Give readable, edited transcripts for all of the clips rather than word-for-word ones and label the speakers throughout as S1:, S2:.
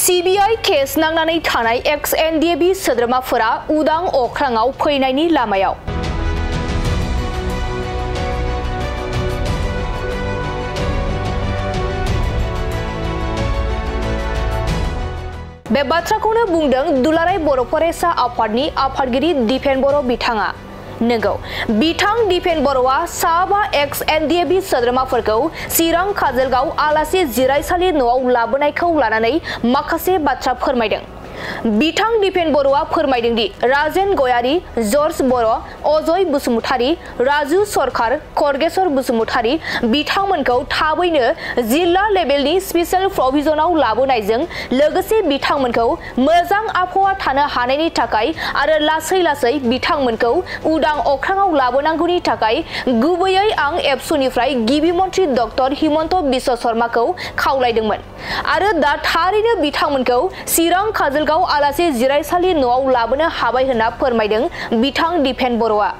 S1: CBI case नांनानै थानाय ex-NDAB सोद्रोमाफोरा उदां अख्राङाव फैनायनि लामायाव। बे बाथ्राखौनो बुंदों दुलाराय बर' फरायसा आफादनि आफादगिरि दिपेन बर' बिथाङा। नंगौ, बिथां दिपेन बर'आ साबा ex-NDAB सोद्रोमाफोरखौ चिरां काजलगाव आलासि जिरायसालि न'आव लाबोनायखौ लानानै माखासे बाथ्रा फोरमायदों। बिथां दिपेन बर'आ फोरमायदों दि राजेन गयारी, जर्ज बर', अजय बसुमतारी, राजु सरकार, खरगेश्वर बसुमतारी बिथांमोनखौ थाबैनो जिल्ला लेभेलनि स्पेशल प्रभिजनाव लाबोनायजों लोगोसे बिथांमोनखौ मोजां आबहावा थानो हानायनि थाखाय आरो लासै लासै बिथांमोनखौ उदां अख्राङाव लाबोनांगौनि थाखाय गुबैयै आं एबसुनिफ्राय गिबि मन्त्रि डक्टर हिमन्त बिश्व शर्माखौ खावलायदोंमोन आरो दा थारैनो बिथांमोनखौ चिरां काजलगाव आलासि जिरायसालि न'आव लाबोनो हाबाय होनना फोरमायदों बिथां दिपेन बर'आ।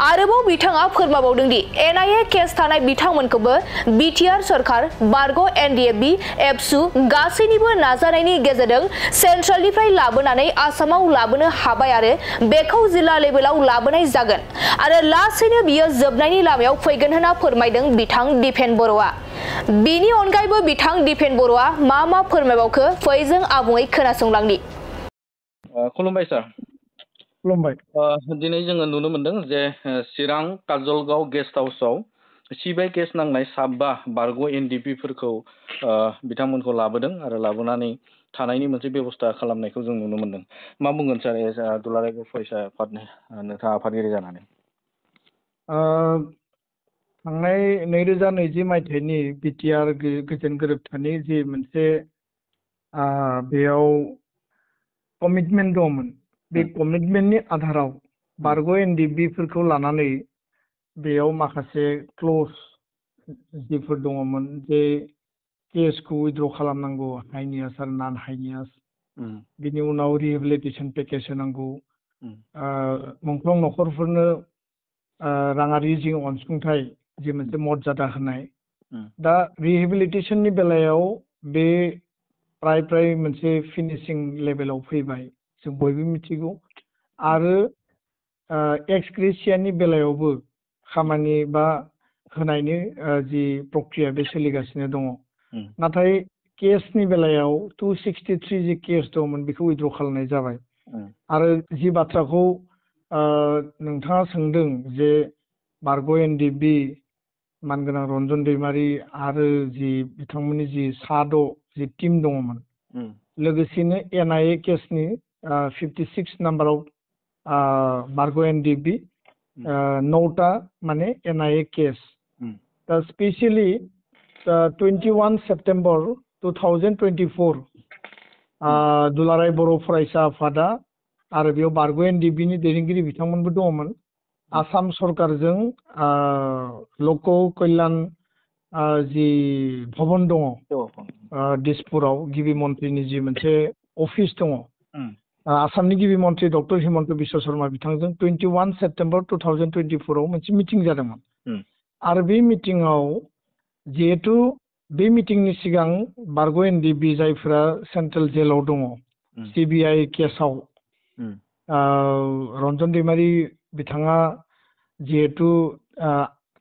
S1: आरोबाव बिथाङा फोरमायबावदों दि NIA केस थानाय बिथांमोनखौबो BTR सरकार, बारग' NDAB, एबसु गासैनिबो नाजानायनि गेजेरजों सेन्ट्रेलनिफ्राय लाबोनानै आसामाव लाबोनो हाबाय आरो बेखौ जिल्ला लेभेलाव लाबोनाय जागोन आरो लासैनो बियो जोबनायनि लामायाव फैगोन होनना फोरमायदों बिथां दिपेन बर'आ। बेनि अनगायैबो बिथां दिपेन बर'आ मा फोरमायबावखो फै जों आबुङै खोनासंलांनि।
S2: खुलुमबाय सार।
S3: खुलुमबाय।
S2: दिनै जोङो नुनो मोनदों जे चिरां काजलगाव गेस्ट हाउसआव CBI केस नांनाय साबा बारग' NDABफोरखौ बिथांमोनखौ लाबोदों आरो लाबोनानै थानायनि मोनसे बेबस्था खालामनायखौ जों नुनो मोनदों। मा बुंगोन सार दुलाराय बर' फरायसा आफादनि नोंथाङा आफादगिरि जानानै?
S3: थांनाय 2020 मायथाइनि BTR गोजोन गोरोबथानि जि मोनसे बेयाव कमिटमेन्ट दंमोन, बे कमिटमेन्टनि आधाराव बारग' NDABफोरखौ लानानै बेयाव माखासे क्ल'ज जिफोर दङमोन जे केसखौ उइथड्र' खालामनांगौ, हाइनियास आरो नन हाइनियास, बिनि उनाव रिहेबिलिटेसन पेकेज होनांगौ, मुंख्लं न'खरफोरनो राङारि जि अनसुंथाइ जि मोनसे मर्यादा होनाय। दा रिहेबिलिटेसननि बेलायाव बे प्राय मोनसे फिनिशिं लेभेलाव फैबाय, जों बयबो मिथिगौ। आरो एक्स ग्रेसियानि बेलायावबो खामानि बा होनायनि जि प्रक्रिया बे सोलिगासिनो दङ। नाथाय केसनि बेलायाव 263 जि केस दंमोन बेखौ उइथड्र' खालामनाय जाबाय। आरो जि बाथ्राखौ नोंथाङा सोंदों जे बारग' NDAB मानगोनां रन्जन दैमारि आरो जि बिथांमोननि जि 6 जि टिम दङमोन, लोगोसेनो NIA केसनि 56 नाम्बाराव बारग' NDAB 9टा माने NIA केस। दा स्पेसियेलि 21 सेप्टेम्बर 2024 दुलाराय बर' फरायसा आफादा आरो बेयाव बारग' NDABनि दैदेनगिरि बिथांमोनबो दङमोन, आसाम सरकारजों लक कल्याण जि भवन दङ दिसपुराव, गिबि मन्थ्रिनि जि मोनसे अफिस दङ, आसामनि गिबि मन्थ्रि डक्टर हिमन्त बिश्व शर्मा बिथांजों 21 सेप्टेम्बर 2024 मोनसे मिटिं जादोंमोन। आरो बे मिटिङाव जिहेतु बे मिटिंनि सिगां बारग' NDAB जायफोरा सेन्ट्रेल जेलाव दङ CBI केसाव, रन्जन दैमारि बिथाङा जिहेतु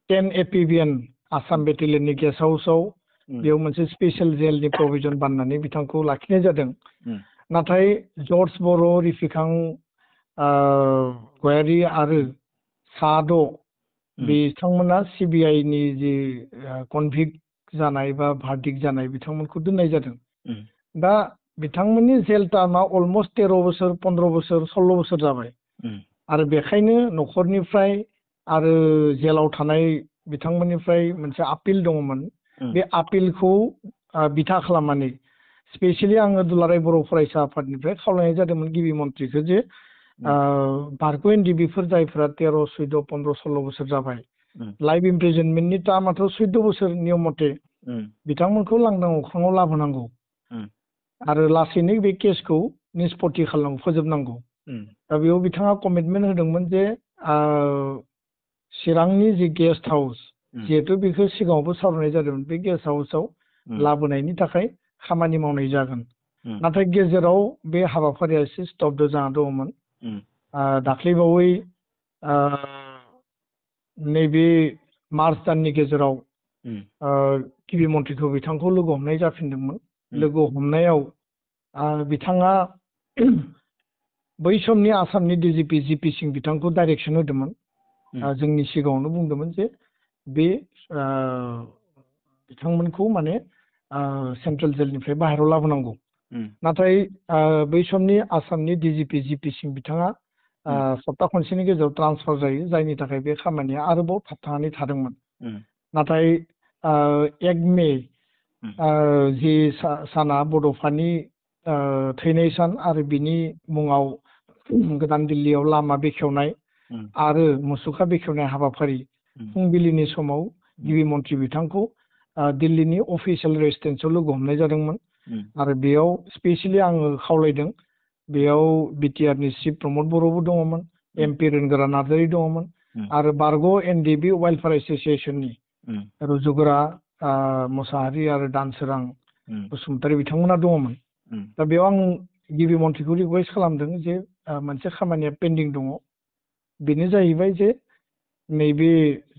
S3: 10 APBN आसाम बेटेलियननि गेस्ट हाउसआव बेयाव मोनसे स्पेशल जेलनि प्रभिजन बानायनानै बिथांखौ लाखिनाय जादों। नाथाय जर्ज बर', रिफिखां गयारी आरो 6 बिथांमोना CBIनि जि कनभिक्ट जानाय बा भार्डिक्ट जानाय बिथांमोनखौ दोननाय जादों। दा बिथांमोननि जेल टार्मआ अलमस्ट 13 बोसोर, 15 बोसोर, 16 बोसोर जाबाय। आरो बेखायनो न'खरनिफ्राय आरो जेलाव थानाय बिथांमोननिफ्राय मोनसे आपिल दङमोन। बे आपिलखौ बिथा खालामनानै स्पेसियेलि आङो दुलाराय बर' फरायसा आफादनिफ्राय खावलायनाय जादोंमोन गिबि मन्थ्रिखौ जे बारग' NDABफोर जायफोरा 13, 14, 15, 16 बोसोर जाबाय, लाइफ इमप्रिजनमेन्टनि टार्मआथ' 14 बोसोर नियम मथे, बिथांमोनखौ लांदां अख्राङाव लाबोनांगौ आरो लासैनो बे केसखौ निष्पत्ति खालामनांगौ, फोजोबनांगौ। दा बेयाव बिथाङा कमिटमेन्ट होदोंमोन जे चिरांनि जि गेस्ट हाउस, जिहेतु बेखौ सिगाङावबो सावरायनाय जादोंमोन, बे गेस्ट हाउसआव लाबोनायनि थाखाय खामानि मावनाय जागोन। नाथाय गेजेराव बे हाबाफारिया एसे स्तब्ध जाना दङमोन। दाख्लैबावै नैबे मार्च दाननि गेजेराव गिबि मन्थ्रिखौ बिथांखौ लोगो हमनाय जाफिनदोंमोन। लोगो हमनायाव बिथाङा बै समनि आसामनि डिजिपि जिपि सिं बिथांखौ डाइरेक्सन होदोंमोन। जोंनि सिगाङावनो बुंदोंमोन जे बे बिथांमोनखौ माने सेन्ट्रेल जेलनिफ्राय बाहेरायाव लाबोनांगौ। नाथाय बै समनि आसामनि डिजिपि जिपि सिं बिथाङा सप्ता खनसेनि गेजेराव ट्रान्सफार जायो, जायनि थाखाय बे खामानिया आरोबाव थाबथानानै थादोंमोन। नाथाय 1 मे जि साना बड'फानि थैनाय सान आरो बिनि मुङाव गोदान दिल्लीयाव लामा बेखेवनाय आरो मुसुखा बेखेवनाय हाबाफारि फुंबिलिनि समाव गिबि मन्थ्रि बिथांखौ दिल्लीनि अफिसियेल रेजिडेन्सआव लोगो हमनाय जादोंमोन। आरो बेयाव स्पेसियेलि आङो खावलायदों, बेयाव बिटिआरनि चिफ प्रमद बर'बो दङमोन, MP रोनगोरा नार्जारि दङमोन आरो बारग' NDB वाइल्डफायार एस'सियेसननि रुजुगोरा मोसाहारि आरो दानसोरां बसुमतारी बिथांमोना दङमोन। दा बेयाव आं गिबि मन्थ्रिखौ रिकुवेस्ट खालामदों जे मोनसे खामानिया पेन्डिं दङ, बेनो जाहैबाय जे नैबे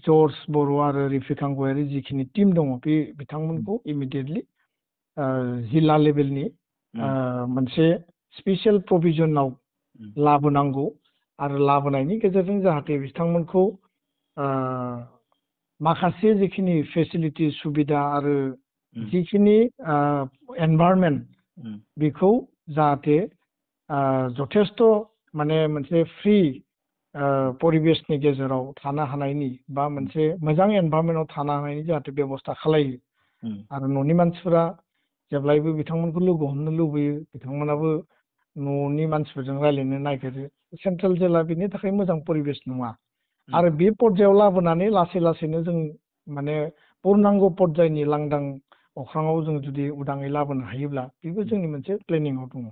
S3: जर्ज बर' आरो रिफिकां गयारि जिखिनि टिम दङ बे बिथांमोनखौ इमिडियेटलि जिल्ला लेभेलनि मोनसे स्पेसियेल प्रभिजनाव लाबोनांगौ आरो लाबोनायनि गेजेरजों जाहाथे बिथांमोनखौ माखासे जिखिनि फेसिलिटि सुबिदा आरो जिखिनि एनभाइरनमेन्ट बेखौ जाहाथे जथेस्थ' माने मोनसे फ्रि परिबेसनि गेजेराव थानो हानायनि बा मोनसे मोजां एनभाइरनमेन्टआव थानो हानायनि जाहाथे बेबस्था खालायो। आरो न'नि मानसिफोरा जेब्लायबो बिथांमोनखौ लोगो हमनो लुबैयो, बिथांमोनाबो न'नि मानसिफोरजों रायज्लायनो नागिरो। सेन्ट्रेल जेला बेनि थाखाय मोजां परिबेस नङा। आरो बे पर्यायाव लाबोनानै लासै लासैनो जों माने पुर्नांग पर्यायनि लांदां अख्राङाव जों जुदि उदाङै लाबोनो हायोब्ला बेबो जोंनि मोनसे प्लेनिंआव दङ।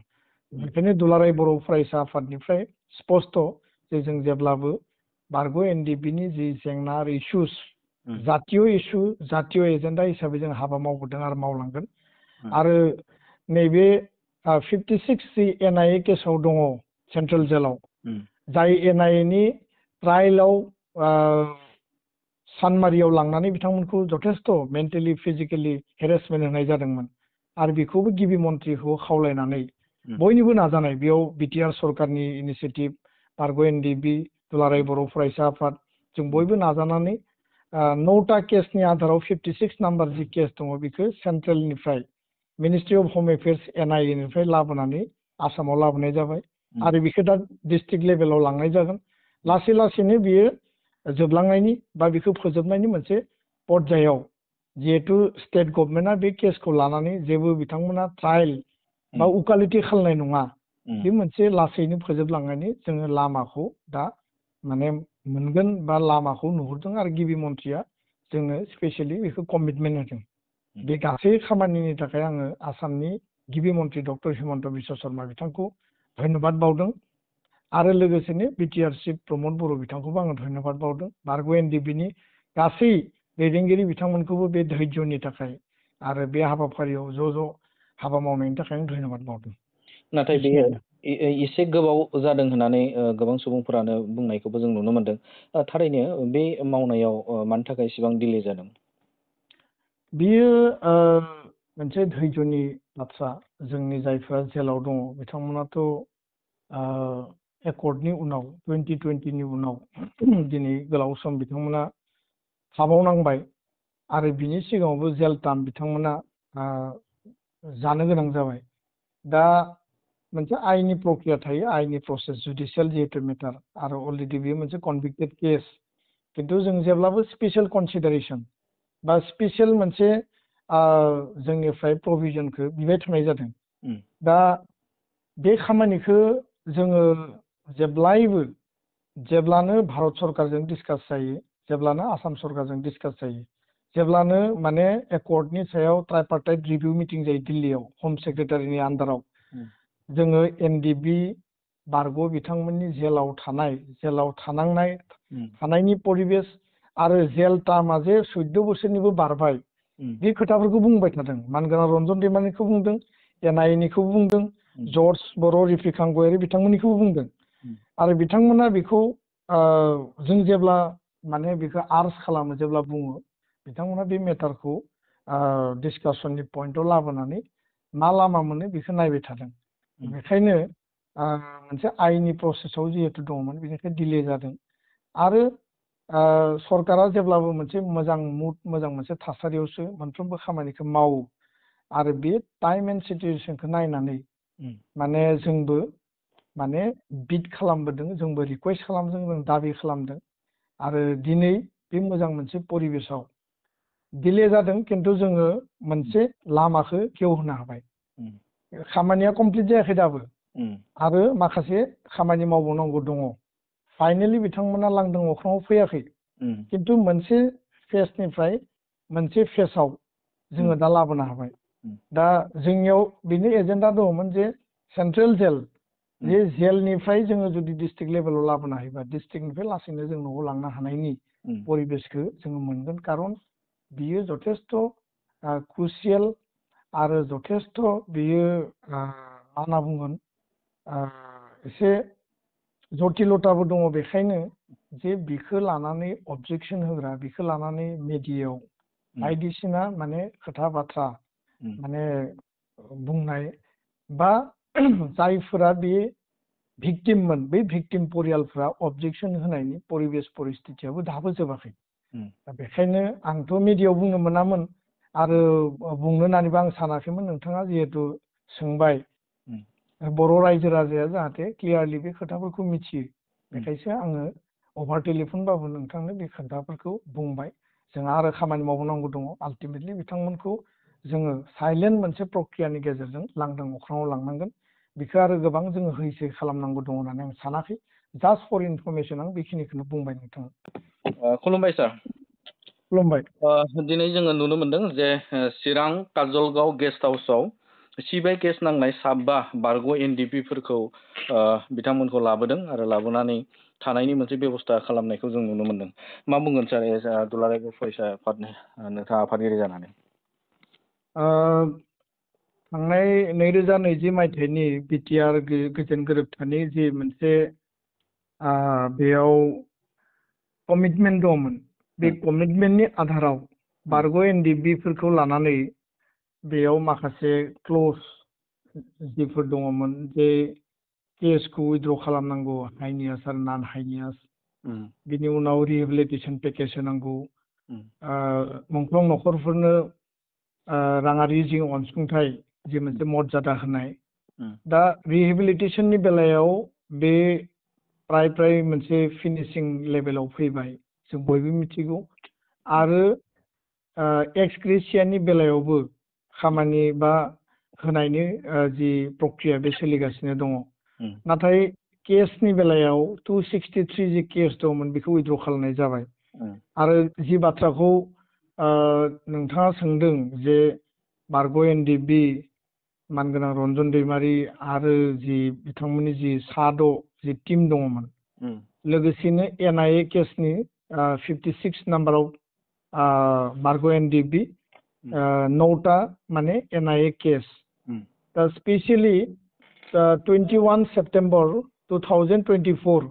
S3: बेनिखायनो दुलाराय बर' फरायसा आफादनिफ्राय स्पष्ट जे जों जेब्लाबो बारग' NDBनि जि जेंना आरो इस्युस, जातीय इस्यु, जातीय एजेन्डा हिसाबै जों हाबा मावबोदों आरो मावलांगोन। आरो नैबे 56 जि NIA केसाव दङ सेन्ट्रेल जेलाव, जाय NIAनि ट्रायेलाव सानमारियाव लांनानै बिथांमोनखौ जथेस्थ' मेन्टेलि फिजिकेलि हेरेसमेन्ट होनाय जादोंमोन। आरो बेखौबो गिबि मन्थ्रिखौ खावलायनानै बयनिबो नाजानाय, बेयाव बिटिआर सरकारनि इनिसियेटिभ, बारग' NDB, दुलाराय बर' फरायसा आफाद, जों बयबो नाजानानै 9टा केसनि आधाराव 56 नाम्बार जि केस दङ बेखौ सेन्ट्रेलनिफ्राय मिनिस्ट्रि अफ हम एफेयार्स NIA निफ्राय लाबोनानै आसामाव लाबोनाय जाबाय। आरो बेखौ दा डिस्ट्रिक्ट लेभेलाव लांनाय जागोन। लासै लासैनो बियो जोबलांनायनि बा बेखौ फोजोबनायनि मोनसे पर्यायाव, जिहेतु स्टेट गभर्नमेन्टआ बे केसखौ लानानै जेबो बिथांमोना ट्रायल बा उकालति खालामनाय नङा, बे मोनसे लासैनो फोजोबलांनायनि जोङो लामाखौ दा माने मोनगोन बा लामाखौ नुहुरदों। आरो गिबि मन्थ्रिया जोंनो स्पेसियेलि बेखौ कमिटमेन्ट होदों। बे गासै खामानिनि थाखाय आङो आसामनि गिबि मन्थ्रि डक्टर हिमन्त बिश्व शर्मा बिथांखौ धन्यबाद बावदों। आरो लोगोसेनो बिटिआर चिफ प्रमद बर' बिथांखौबो आङो धन्यबाद बावदों। बारग' NDBनि गासै दैदेनगिरि बिथांमोनखौबो बे धैर्यनि थाखाय आरो बे हाबाफारियाव ज' हाबा मावनायनि थाखाय आं धन्यबाद बावदों।
S2: नाथाय बेयो एसे गोबाव जादों होननानै गोबां सुबुंफोरानो बुंनायखौबो जों नुनो मोनदों। थारैनो बे मावनायाव मानि थाखाय इसेबां डिले जादों?
S3: बियो मोनसे धैर्यनि बाथ्रा। जोंनि जायफ्रा जेलाव दङ बिथांमोनाथ' एकर्डनि उनाव 2020नि उनाव दिनै गोलाव सम बिथांमोना थाबावनांबाय। आरो बिनि सिगाङावबो जेल टार्म बिथांमोना जानो गोनां जाबाय। दा मोनसे आयेननि प्रक्रिया थायो, आयेननि प्रसेस, जुडिसियेल जिहेतु मेटार, आरो अलरेडि बेयो मोनसे कनभिक्टेड केस। खिन्थु जों जेब्लाबो स्पेसियेल कनसिडारेसन बा स्पेसियेल मोनसे जोंनिफ्राय प्रभिजनखौ बिबाय थानाय जादों। दा बे खामानिखौ जोङो जेब्लानो भारत सरकारजों डिसकास जायो, जेब्लानो आसाम सरकारजों डिसकास जायो, जेब्लानो माने एकर्डनि सायाव ट्राइपार्टाइट रिभिउ मिटिं जायो दिल्लीयाव हम सेक्रेटारिनि आन्दाराव, जोङो NDB बारग' बिथांमोननि जेलाव थानायनि परिबेस आरो जेल टार्मा जे 14 बोसोरनिबो बारबाय, बे खोथाफोरखौ बुंबाय थादों। मानगोनां रन्जन दैमारिखौ बुंदों, NIA-निखौ बुंदों, जर्ज बर' रिफिखां गयारि बिथांमोननिखौबो बुंदों आरो बिथांमोना बेखौ जों जेब्ला माने बेखौ आर्ज खालामो जेब्ला बुङो बिथांमोना बे मेटारखौ डिसकासननि पइन्टआव लाबोनानै मा लामा मोनो बेखौ नायबाय थादों। बेखायनो मोनसे आइननि प्रसेसआव जिहेतु दङमोन बेनिखायनो डिले जादों आरो सरकारा जेब्लाबो मोनसे मोजां मुड मोजां मोनसे थासारियावसो मोनफ्रोमबो खामानिखौ मावो आरो बे टाइम एन्ड सिटुएसनखौ नायनानै माने जोंबो माने बिड खालामबोदों, जोंबो रिकुवेस्ट खालामदों, जों दाबि खालामदों आरो दिनै बे मोजां मोनसे परिबेसाव डिले जादों खिन्थु जोङो मोनसे लामाखौ गेवहोनो हाबाय। खामानिया कमप्लिट जायाखै दाबो आरो माखासे खामानि मावबावनांगौ दङ। फाइनेलि बिथांमोना लांदां अख्राङाव फैयाखै खिन्थु मोनसे फेजनिफ्राय मोनसे फेजआव जोङो दा लाबोनो हाबाय। दा जोंनियाव बेनि एजेन्डा दङमोन जे सेन्ट्रेल जेल जे जेलनिफ्राय जोङो जुदि डिस्ट्रिक्ट लेभेलाव लाबोनो हायोबा डिस्ट्रिक्टनिफ्राय लासैनो जों न'आव लांनो हानायनि परिबेसखौ जोङो मोनगोन। खारन बियो जथेस्थ' क्रुसियेल आरो जथेस्थ' बियो मा होनना बुंगोन एसे जटिलताबो दङ। बेखायनो जे बिखौ लानानै अबजेक्सन होग्रा, बिखौ लानानै मेडियायाव बायदिसिना माने खोथा बाथ्रा माने बुंनाय बा जायफोरा बे भिक्टिममोन बै भिक्टिम परियालफ्रा अबजेक्सन होनायनि परिबेस परिस्थितियाबो दाबो जोबाखै। दा बेखायनो आंथ' मिडियायाव बुंनो मोनामोन आरो बुंनो होननानैबो आं सानाखैमोन। नोंथाङा जिहेतु सोंबाय बर' रायजो राजाया जाहाथे क्लियारलि बे खोथाफोरखौ मिथियो बेखायसो आङो अभार टेलिफनबाबो नोंथांनो बे खोथाफोरखौ बुंबाय। जोंहा आरो खामानि मावनांगौ दङ। आल्टिमेटलि बिथांमोनखौ जोङो साइलेन्ट मोनसे प्रक्रियानि गेजेरजों लांदां अख्राङाव लांनांगोन। बेखौ आरो गोबां जोङो हैसै खालामनांगौ दङ होननानै आं सानाखै। जास्ट फर इनफरमेसन आं बेखिनिखौनो बुंबाय नोंथाङा।
S2: खुलुमबाय सार।
S3: खुलुमबाय।
S2: दिनै जोङो नुनो मोनदों जे चिरां काजलगाव गेस्ट हाउसआव सिबिआइ केस नांनाय 7 बारग' NDP-फोरखौ बिथांमोनखौ लाबोदों आरो लाबोनानै थानायनि मोनसे बेबस्था खालामनायखौ जों नुनो मोनदों। मा बुंगोन सार दुलाराय बर' फरायसा आफादनि नोंथाङा आफादगिरि जानानै?
S3: थांनाय 2020 मायथाइनि बिटिआर गोजोन गोरोबथानि जि मोनसे बेयाव कमिटमेन्ट दंमोन बे कमिटमेन्टनि आधाराव बारग' NDP-फोरखौ लानानै बेयाव माखासे क्लज जिफोर दङमोन जे केसखौ उइथड्र खालामनांगौ हाइनियास आरो नन हाइनियास, बिनि उनाव रिहेबिलिटेसन पेकेज होनांगौ, मुंख्लं न'खरफोरनो राङारि जि अनसुंथाइ जि मोनसे मर्यादा होनाय। दा रिहेबिलिटेसननि बेलायाव बे प्राय मोनसे फिनिशिं लेभेलाव फैबाय जों बयबो मिथिगौ आरो एक्स ग्रेसियानि बेलायावबो खामानि बा होनायनि जि प्रक्रिया बे सोलिगासिनो दङ। नाथाय केसनि बेलायाव 263 जि केस दंमोन बेखौ उइथड्र खालामनाय जाबाय आरो जि बाथ्राखौ नोंथाङा सोंदों जे बारग' NDP मानगोनां रन्जन दैमारि आरो जि बिथांमोननि जि 6 जि टिम दङमोन लोगोसेनो NIA केसनि 56 नाम्बाराव बारग' NDP 9टा माने NIA केस। दा स्पेसियेलि 21 सेप्टेम्बर 2024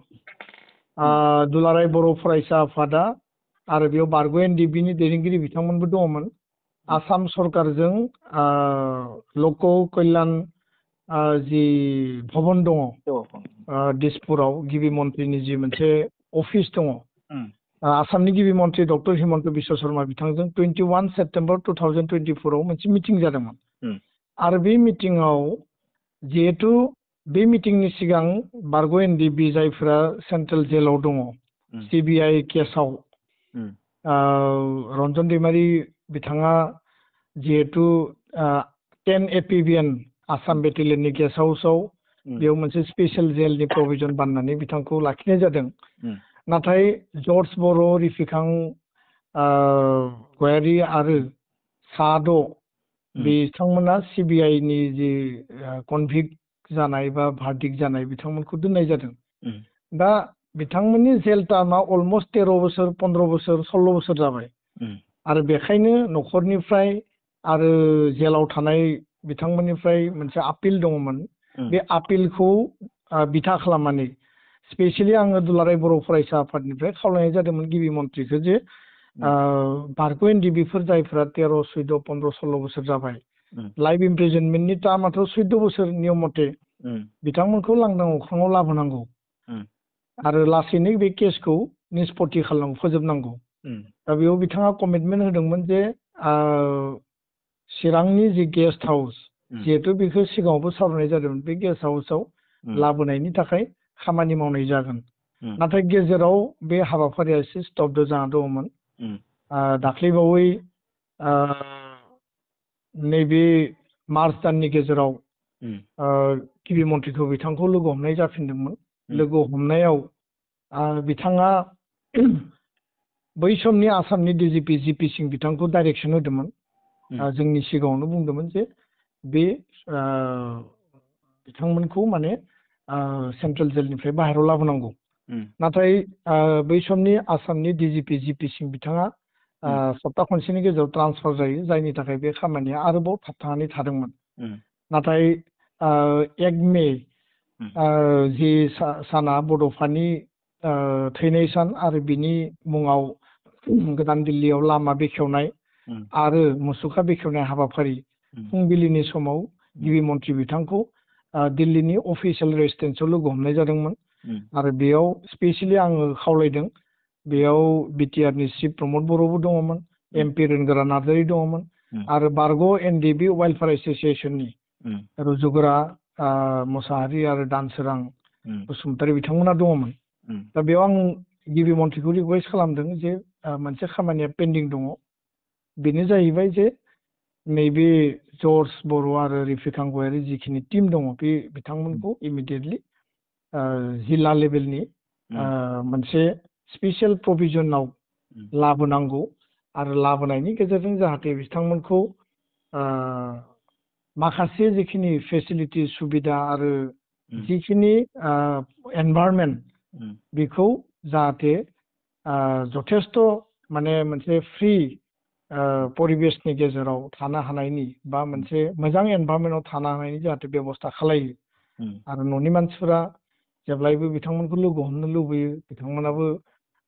S3: दुलाराय बर' फरायसा आफादा आरो बेयाव बारग' NDP-नि दैदेनगिरि बिथांमोनबो दङमोन आसाम सरकारजों लक कल्याण जि भवन दङ दिसपुराव गिबि मन्थ्रिनि जि मोनसे अफिस दङ आसामनि गिबि मन्थ्रि डक्टर हिमन्त बिश्व शर्मा बिथांजों 21 सेप्टेम्बर 2024 मोनसे मिटिं जादोंमोन आरो बे मिटिङाव जिहेतु बे मिटिंनि सिगां बारग' NDP जायफोरा सेन्ट्रेल जेलाव दङ CBI केसाव रन्जन दैमारि बिथाङा जिहेतु 10 APBN आसाम बेटेलियननि गेस्ट हाउसआव बेयाव मोनसे स्पेसियेल जेलनि प्रभिजन बानायनानै बिथांखौ लाखिनाय जादों। नाथाय जर्ज बर' रिफिखां गयारि आरो 6 बिथांमोना CBI-नि जि कनभिक्ट जानाय बा भार्डिक्ट जानाय बिथांमोनखौ दोननाय जादों। दा बिथांमोननि जेल टार्मा अलमस्ट 13 बोसोर 15 बोसोर 16 बोसोर जाबाय आरो बेखायनो न'खरनिफ्राय आरो जेलाव थानाय बिथांमोननिफ्राय मोनसे आपिल दङमोन बे आपिलखौ बिथा खालामनानै स्पेसियेलि आङो दुलाराय बर' फरायसा आफादनिफ्राय खावलायनाय जादोंमोन गिबि मन्थ्रिखौ जे बारग' एनडिबिफोर जायफोरा 13, 14, 15, 16 बोसोर जाबाय लाइफ इमप्रिजनमेन्टनि टार्माथ' 14 बोसोर नियम मथे बिथांमोनखौ लांदां अख्राङाव लाबोनांगौ आरो लासैनो बे केसखौ निष्पत्ति खालामनांगौ फोजोबनांगौ दा बेयाव बिथाङा कमिटमेन्ट होदोंमोन जे चिरांनि जि गेस्ट हाउस जिहेतु बेखौ सिगाङावबो सावरायनाय जादोंमोन बे गेस्ट हाउसाव लाबोनायनि थाखाय खामानि मावनाय जागोन नाथाय गेजेराव बे हाबाफारिया एसे स्टप जाना दङमोन दाख्लैबावै नैबे मार्च दाननि गेजेराव गिबि मन्थ्रिखौ बिथांखौ लोगो हमनाय जाफिनदोंमोन लोगो हमनायाव बिथाङा बै समनि आसामनि डिजिपि जिपि सिं बिथांखौ डाइरेक्सन होदोंमोन जोंनि सिगाङावनो बुंदोंमोन जे बे बिथांमोनखौ माने सेन्ट्रेल जेलनिफ्राय बाहेरायाव लाबोनांगौ नाथाय बै समनि आसामनि डिजिपि जिपि सिं बिथाङा सप्ता खनसेनि गेजेराव ट्रान्सफार जायो जायनि थाखाय बे खामानिया आरोबाव थाबथानानै थादोंमोन नाथाय 1 मे जि साना बड'फानि थैनाय सान आरो बिनि मुङाव गोदान दिल्लीयाव लामा बेखेवनाय आरो मुसुखा बेखेवनाय हाबाफारि फुंबिलिनि समाव गिबि मन्थ्रि बिथांखौ दिल्लीनि अफिसियेल रेजिडेन्सआव लोगो हमनाय जादोंमोन आरो बेयाव स्पेसियेलि आङो खावलायदों बेयाव बिटिआरनि चिफ प्रमद बर'बो दङमोन एमपि रोनगोरा नार्जारि दङमोन आरो बारग' एनडिबि वेलफेयार एस'सियेसननि रुजुगोरा मोसाहारि आरो दानसोरां बसुमतारी बिथांमोना दङमोन दा बेयाव आं गिबि मन्थ्रिखौ रिकुवेस्ट खालामदों जे मोनसे खामानिया पेन्डिं दङ बेनो जाहैबाय जे नैबे जर्ज बर' आरो रिफिकां गयारि जिखिनि टिम दङ बे बिथांमोनखौ इमिडियेटलि जिल्ला लेभेलनि मोनसे स्पेसियेल प्रभिजनाव लाबोनांगौ आरो लाबोनायनि गेजेरजों जाहाथे बिथांमोनखौ माखासे जिखिनि फेसिलिटि सुबिदा आरो जिखिनि एनभाइरनमेन्ट बेखौ जाहाथे जथेस्थ' माने मोनसे फ्रि परिबेसनि गेजेराव थानो हानायनि बा मोनसे मोजां एनभाइरनमेन्टआव थानो हानायनि जाहाथे बेबस्था खालायो आरो न'नि मानसिफोरा जेब्लायबो बिथांमोनखौ लोगो हमनो लुबैयो बिथांमोनाबो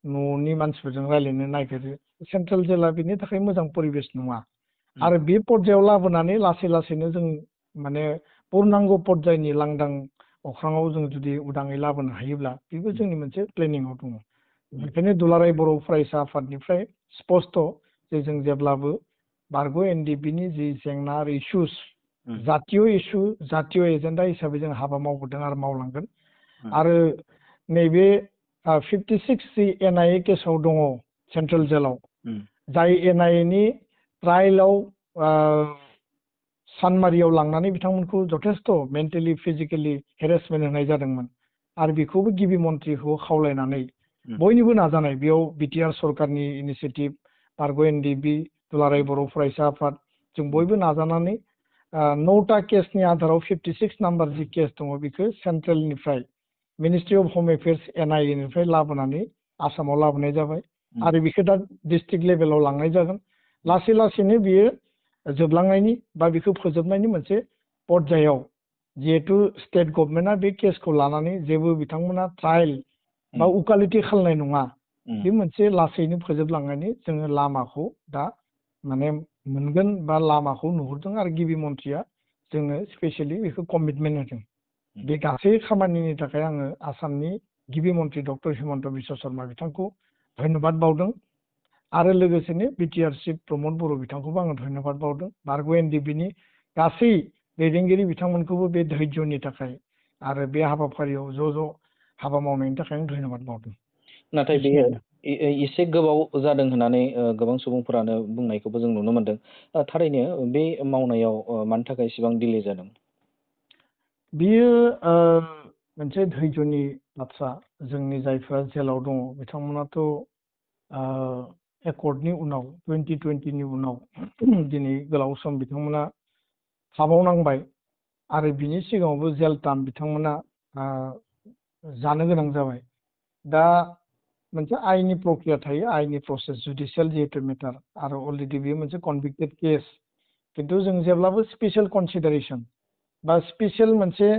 S3: न'नि मानसिफोरजों रायज्लायनो नागिरो सेन्ट्रेल जेला बेनि थाखाय मोजां परिबेस नङा आरो बे पर्यायाव लाबोनानै लासै लासैनो जों माने पुर्नांग पर्यायनि लांदां अख्राङाव जों जुदि उदाङै लाबोनो हायोब्ला बेबो जोंनि मोनसे प्लेनिंआव दङ बेनिखायनो दुलाराय बर' फरायसा आफादनिफ्राय स्पष्ट जे जों जेब्लाबो बारग' एनडिबिनि जि जेंना आरो इस्युस जातीय इस्यु जातीय एजेन्डा हिसाबै जों हाबा मावबोदों आरो मावलांगोन आरो नैबे 56 जि एनआइए केसाव दङ सेन्ट्रेल जेलाव जाय एनआइएनि ट्रायेलाव सानमारियाव लांनानै बिथांमोनखौ जथेस्थ' मेन्टेलि फिजिकेलि हेरेसमेन्ट होनाय जादोंमोन आरो बेखौबो गिबि मन्थ्रिखौ खावलायनानै बयनिबो नाजानाय बेयाव बिटिआर सरकारनि इनिसियेटिभ बारग' एनडिबि दुलाराय बर' फरायसा आफाद जों बयबो नाजानानै 9टा केसनि आधाराव 56 नाम्बार जि केस दङ बेखौ सेन्ट्रेलनिफ्राय मिनिस्ट्रि अफ हम एफेयार्स एनआइएनिफ्राय लाबोनानै आसामाव लाबोनाय जाबाय आरो बेखौ दा डिस्ट्रिक्ट लेभेलाव लांनाय जागोन लासै लासैनो बियो जोबलांनायनि बा बेखौ फोजोबनायनि मोनसे पर्यायाव जिहेतु स्टेट गभर्नमेन्टआ बे केसखौ लानानै जेबो बिथांमोना ट्रायल बा उकालिटि खालामनाय नङा बे मोनसे लासैनो फोजोबलांनायनि जोङो लामाखौ दा माने मोनगोन बा लामाखौ नुहुरदों आरो गिबि मन्थ्रिया जोंनो स्पेसियेलि बेखौ कमिटमेन्ट होदों बे गासै खामानिनि थाखाय आङो आसामनि गिबि मन्थ्रि डक्टर हिमन्त बिश्व शर्मा बिथांखौ धन्यबाद बावदों आरो लोगोसेनो बिटिआर चिफ प्रमद बर' बिथांखौबो आङो धन्यबाद बावदों बारग' एनडिबिनि गासै दैदेनगिरि बिथांमोनखौबो बे धैर्यनि थाखाय आरो बे हाबाफारियाव ज' हाबा मावनायनि थाखाय आं धन्यबाद बावदों
S2: नाथाय बेयो एसे गोबाव जादों होननानै गोबां सुबुंफोरानो बुंनायखौबो जों नुनो मोनदों थारैनो बे मावनायाव मानि थाखाय इसेबां डिले जादों
S3: बियो मोनसे धैर्यनि बाथ्रा जोंनि जायफोरा जेलाव दङ बिथांमोनाथ' एकर्डनि उनाव 2020नि उनाव दिनै गोलाव सम बिथांमोना थाबावनांबाय आरो बिनि सिगाङावबो जेल टार्म बिथांमोना जानो गोनां जाबाय दा मोनसे आयेननि प्रक्रिया थायो आयेननि प्रसेस जुडिसियेल जिहेतु मेटार आरो अलरेडि बेयो मोनसे कनभिक्टेड केस खिन्थु जों जेब्लाबो स्पेशल कनसिडारेसन बा स्पेशल मोनसे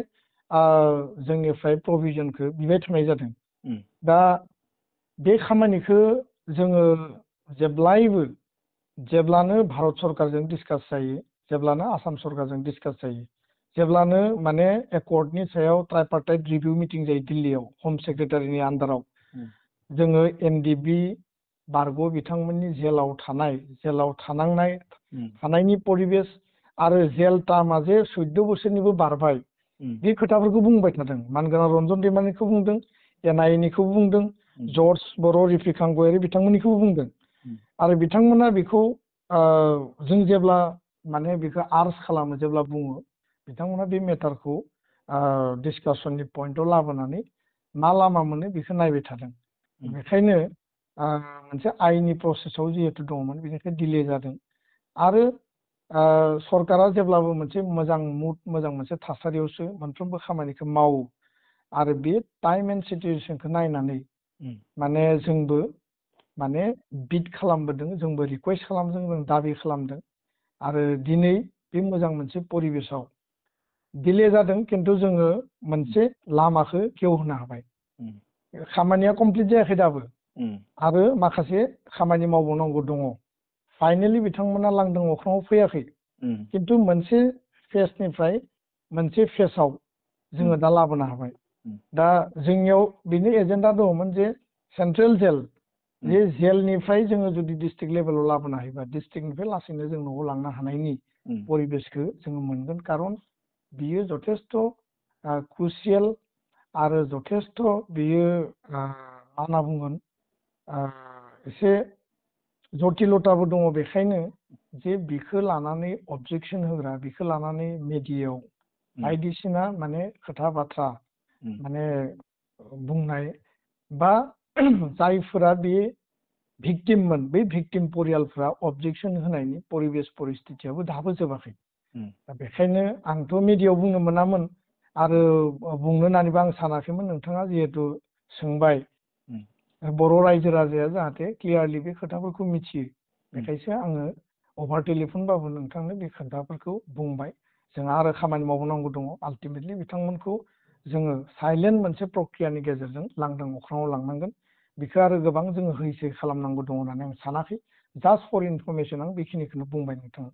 S3: जोंनिफ्राय प्रभिजनखौ बिबाय थानाय जादों। दा बे खामानिखौ जोङो जेब्लायबो जेब्लानो भारत सरकारजों डिसकास जायो, जेब्लानो आसाम सरकारजों डिसकास जायो, जेब्लानो माने एकर्डनि सायाव ट्राइपार्टाइट रिभिउ मिटिं जायो दिल्लीयाव हम सेक्रेटारिनि आन्डाराव, जोङो एनडिबि बारग' बिथांमोननि जेलाव थानाय, जेलाव थानांनाय थानायनि परिबेस आरो जेल टार्मा जे 14 बोसोरनिबो बारबाय, बे खोथाफोरखौ बुंबाय थादों। मानगोनां रन्जन दैमारिनिखौ बुंदों, एनआइएनिखौबो बुंदों, जर्ज बर' रिफिखां गयारि बिथांमोननिखौबो बुंदों। आरो बिथांमोना बेखौ जों जेब्ला माने बेखौ आर्ज खालामो, जेब्ला बुङो, बिथांमोना बे मेटारखौ डिसकासननि पइन्टआव लाबोनानै मा लामा मोनो बेखौ नायबाय थादों। बेखायनो मोनसे आइननि प्रसेसआव जिहेतु दङमोन, बेनिखायनो डिले जादों। आरो सरकारा जेब्लाबो मोनसे मोजां मुड, मोजां मोनसे थासारियावसो मोनफ्रोमबो खामानिखौ मावो। आरो बे टाइम एन्ड सिचुएसनखौ नायनानै माने जोंबो माने बिड खालामबोदों, जोंबो रिकुवेस्ट खालामदों, जों दाबि खालामदों। आरो दिनै बे मोजां मोनसे परिबेसाव डिले जादों, खिन्थु जोङो मोनसे लामाखौ गेवहोनो हाबाय। खामानिया कमप्लिट जायाखै दाबो, आरो माखासे खामानि मावबावनांगौ दङ। फाइनेलि बिथांमोना लांदां अख्राङाव फैयाखै, खिन्थु मोनसे फेजनिफ्राय मोनसे फेजआव जोङो दा लाबोनो हाबाय। दा जोंनियाव बेनि एजेन्डा दङमोन जे सेन्ट्रेल जेल, जे जेलनिफ्राय जोङो जुदि डिस्ट्रिक्ट लेभेलाव लाबोनो हायोबा डिस्ट्रिक्टनिफ्राय लासैनो जों न'आव लांनो हानायनि परिबेसखौ जोङो मोनगोन। खारन बियो जथेस्थ' क्रुसियेल आरो जथेस्थ' बियो मा होनना बुंगोन, एसे जटिलताबो दङ। बेखायनो जे बिखौ लानानै अबजेक्सन होग्रा, बिखौ लानानै मेडियायाव बायदिसिना माने खोथा बाथ्रा माने बुंनाय बा जायफोरा बे भिक्टिममोन, बै भिक्टिम परियालफ्रा अबजेक्सन होनायनि परिबेस परिस्थितियाबो दाबो जोबाखै। दा बेखायनो आंथ' मिडियायाव बुंनो मोनामोन आरो बुंनो होननानैबो आं सानाखैमोन। नोंथाङा जिहेतु सोंबाय, बर' रायजो राजाया जाहाथे क्लियारलि बे खोथाफोरखौ मिथियो, बेखायसो आङो अभार टेलिफनबाबो नोंथांनो बे खोथाफोरखौ बुंबाय। जोंहा आरो खामानि मावनांगौ दङ। आल्टिमेटलि बिथांमोनखौ जोङो साइलेन्ट मोनसे प्रक्रियानि गेजेरजों लांदां अख्राङाव लांनांगोन। बेखौ आरो गोबां जोङो हैसै खालामनांगौ दङ होननानै आं सानाखै। जास्ट फर इनफरमेसन आं बेखिनिखौनो बुंबाय नोंथाङा।